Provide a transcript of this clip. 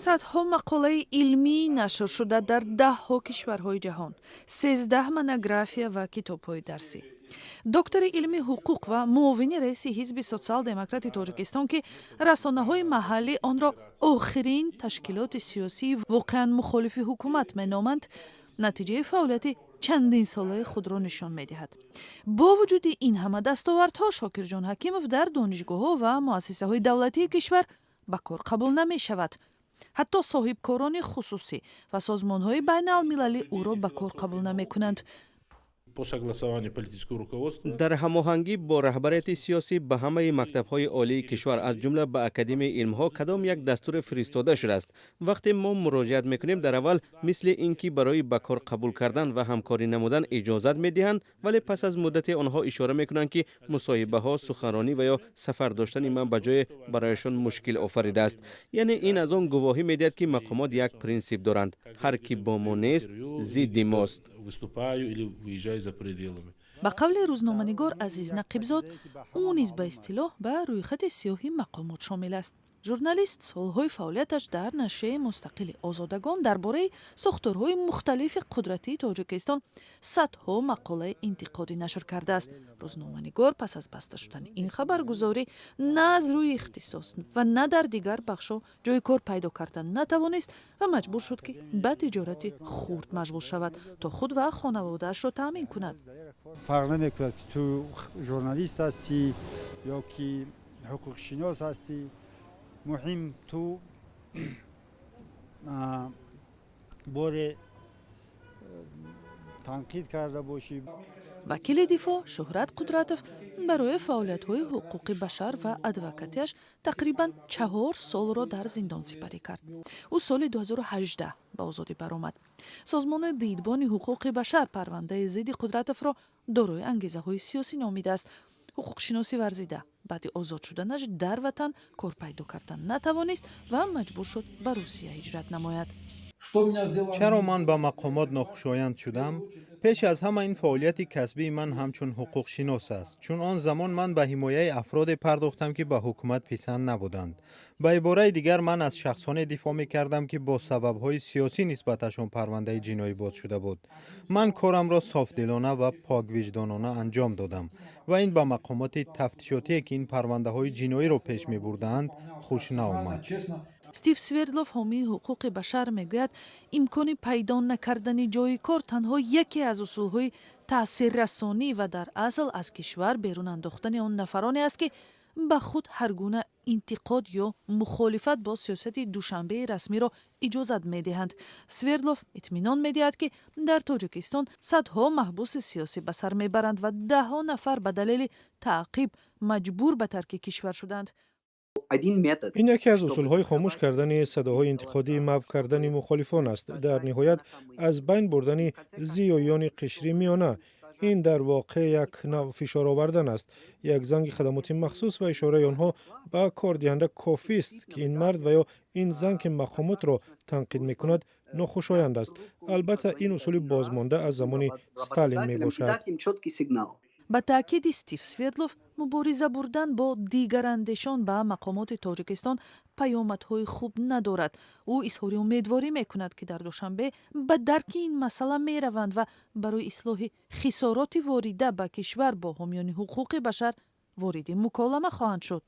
Садҳо мақолаи илмӣ нашршуда дар даҳҳо кишварҳои ҷаҳон, 13 монография ва китобҳои дарсӣ, доктори илми ҳуқуқ ва муовини раиси Ҳизби Социал-демократи Тоҷикистон, ки расонаҳои маҳаллӣ онро охирин ташкилоти сиёсии воқеан мухолифи ҳукумат меноманд, натиҷаи фаъолияти чандинсолаи худро нишон медиҳад. Бо вуҷуди ин ҳама дастовардҳо, Шокирҷон Ҳакимов дар донишгоҳҳо ва муассисаҳои давлатии кишвар ба кор қабул намешавад. Ҳатто соҳибкорони хусусӣ ва созмонҳои байналмилалӣ ӯро ба кор қабул намекунанд. По согласованию политического руководства. Дар ҳамоҳангӣ бо раҳбарияти сиёсӣ ба ҳамаи мактабҳои олии кишвар, аз ҷумла ба Академияи илмҳо, кадом як дастуре фиристода шудааст. Вақте мо муроҷиат мекунем, дар аввал мисли ин ки барои ба кор қабул кардан ва ҳамкорӣ намудан иҷозат медиҳанд, вале пас аз муддате онҳо ишора мекунанд, ки мусоҳибаҳо, суханронӣ ва ё сафар доштани ман ба ҷое барояшон мушкил офаридааст. Яъне ин аз он гувоҳӣ медиҳад, ки мақомот як принсип доранд: ҳар кӣ бо мо нест, зидди мост. Выступаю или выезжаю за пределами. Ба қавли рӯзноманигор Азиз Нақибзод, ӯ низ ба истилоҳ ба рӯйхати сиёҳи мақомот шомил аст. Журналист солҳои фаъолияташ дар нашрияи мустақили «Озодагон» дар бораи сохторҳои мухталифи қудратии Тоҷикистон садҳо мақолаи интиқодӣ нашр кардааст. Рӯзноманигор пас аз баста шудани ин хабаргузорӣ на аз рӯи ихтисос ва на дар дигар бахшҳо ҷои кор пайдо кардан натавонист ва маҷбур шуд, ки ба тиҷорати хурд машғул шавад, то худ ва хонаводаашро таъмин кунад. Фарқ намекунад, ки ту журналист ҳастӣ ё ки ҳуқуқшинос ҳастӣ, муҳим ту боре танқид карда бошӣ. Вакили дифоъ Шӯҳрат Қудратов барои фаъолиятҳои ҳуқуқи башар ва адвокатиаш тақрибан 4 солро дар зиндон сипарӣ кард. Ӯ соли 2018 ба озодӣ баромад. Созмони Дидбони ҳуқуқи башар парвандаи зидди Қудратовро дорои ангезаҳои сиёсӣ номидааст. Ҳуқуқшиноси варзида баъди озод шуданаш дар ватан кор пайдо кардан натавонист ва маҷбур шуд ба Русия ҳиҷрат намояд. Чаро ман ба мақомот нохушоянд шудам? Пеш аз ҳама, ин фаъолияти касбии ман ҳамчун ҳуқуқшинос аст, чун он замон ман ба ҳимояи афроде пардохтам, ки ба ҳукумат писанд набуданд. Ба ибораи дигар, ман аз шахсоне дифоъ мекардам, ки бо сабабҳои сиёсӣ нисбаташон парвандаи ҷиноӣ боз шуда буд. Ман корамро софдилона ва поквиҷдонона анҷом додам ва ин ба мақомоти тафтишотие, ки ин парвандаҳои ҷиноиро пеш мебурдаанд, хуш наомад. Стив Свердлов, ҳомии ҳуқуқи башар, мегӯяд, имкони пайдо накардани ҷойи кор танҳо яке аз усулҳои таъсиррасонӣ ва дар асл аз кишвар берун андохтани он нафароне аст, ки ба худ ҳар гуна интиқод ё мухолифат бо сиёсати Душанбеи расмиро иҷозат медиҳанд. Свердлов итминон медиҳад, ки дар Тоҷикистон садҳо маҳбуси сиёсӣ ба сар мебаранд ва даҳҳо нафар ба далели таъқиб маҷбур ба тарки кишвар шуданд. Ин яке аз усулҳои хомӯш кардани садоҳои интиқодӣ, маҳв кардани мухолифон аст, дар ниҳоят аз байн бурдани зиёиёни қишри миёна. Ин дар воқеъ як навъ фишор овардан аст. Як занги хадамоти махсус ва ишораи онҳо ба кордиҳанда кофист, ки ин мард ва ё ин зан, ки мақомотро танқид мекунад, нохушоянд аст. Албатта, ин усули бозмонда аз замони Сталин мебошад. Ба таъкиди Стив Свердлов, мубориза бурдан бо дигарандешон ба мақомоти Тоҷикистон паёмадҳои хуб надорад. Ӯ изҳори умедворӣ мекунад, ки дар Душанбе ба дарки ин масъала мераванд ва барои ислоҳи хисороти ворида ба кишвар бо ҳомиёни ҳуқуқи башар вориди муколама хоҳанд шуд.